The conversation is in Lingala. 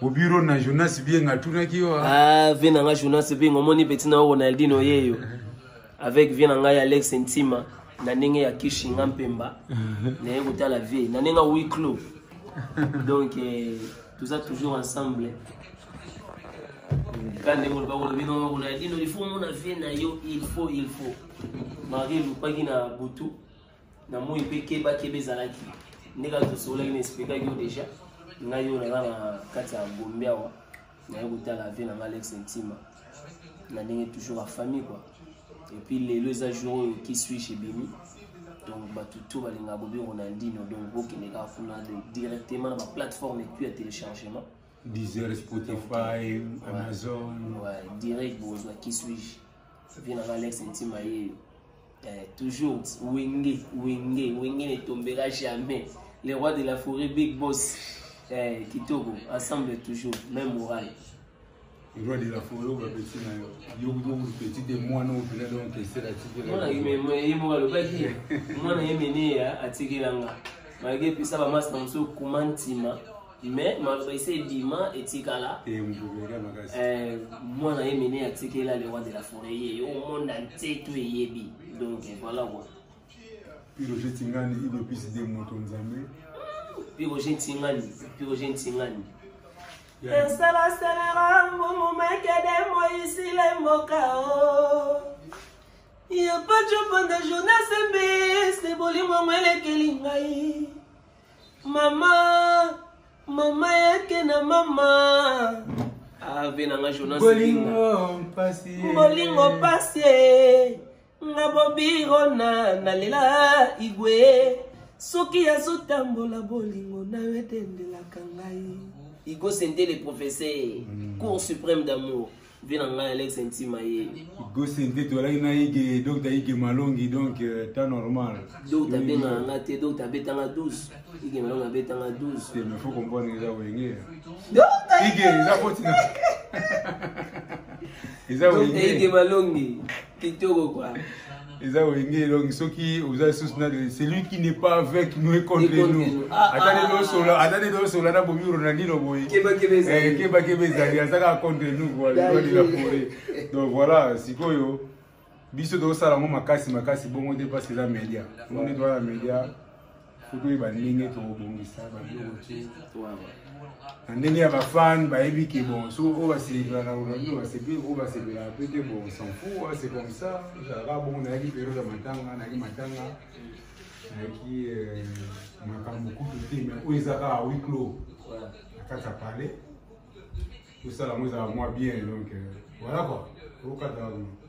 Obiro na Jonas Bienga atunaki yo. Ah, vie na nga Jonas Bienga omoni petit na yo Ronaldinho yeyo. Avec vie na ngai Alex Ntima na ndenge ya Kishinga Mpemba. Naye kotala vie na ndenge ya huis clos. Donc eh, toza toujours ensemble. Ka ndenge olobaka olobi no Ronaldinho il faut omona vie na yo il faut il faut. Marie elupaki na butu na moi mpe keba keba ezalaki nde kaka tosololaki na explikaki yo déjà ngai oyo naza na kati ya gombe awa naye kotala vie na ngai alex ntima na ndenge toujours ya famille quoi et puis lelo eza jour oyo qui suis ebimi donc bato to balingaka bobi ronaldino donc bokende kaka kuna directement na baplateforme etu ya téléchargement Deezer, Spotify, ouais, Amazon. Ouais, direct bozwa qui suis-je vie na ngai alex ntima yeyo Eh, toujours wenge wenge wenge ne tombera jamais le roi de la forêt big boss eh, kitoko ensemble toujours même moral le roi de la forêt oyo bapeti na yo yo moko petit te mwana oyo mpena donc esela atikela ye moko alobaki mwana ye meneya atikelanga malgré epesa bamasi na mosusu kuma ntima mais maloba esi ebima etikala eh, mwana ye mene atikela le roi de la forêt ye yo monde entier tout eyebi donc voilà quoi Piroger Tingani idopisi de moto nzambe Piroger Tingani Piroger Tingani esalasalera mbongo mekede moisile mboka o ya paco panda jonas mbese bolingo elekeli ngai mama mama yake na mama ave ah, na nga jonas bolingo mpasi bolingo mpasi nga bobirona nalela igwe soki azotambola bolingo nayo etendelaka ngai igo sente le professeur mm. cour suprême d'amour vie na ngai alex ntima ye gosente tozalaki na ige docteur ige malongi donc euh, temps normal docteur abengaka nga te docteur abetanga 12 ige malongi abetanga 12 te mais faut comprendre eza wenge ige eza foti na eza wenge ige malongi kitoko quoi eza wenge donc soki oza lisusu na celui qui n'est pas avec nous est contre nous ah, ata nde ah, tosola ata nde tosola na bomi ronaldino boye keba keba ezali aza kaka contre nous quoi le roi de la forêt donc voilà sikoyo biso tozosala yango makasi makasi bongo te parce que eza média bongo nde toza na média fo toyeba ndenge tokobongisa babiloko te na ndenge ya bafan bayebi ke bon soki oyo basepela na ronaldino basepeli oyo basepelaka mpe te bon s'en fout c'est comme ça ezalaka bongo nayaki periode ya matanga nayaki matanga nayaki euh, makambo kutu te mais oyo eza kaka huis clos na kati ya palais tosala yango ezala mwa bien donc euh, voilà quoi okataka kuna.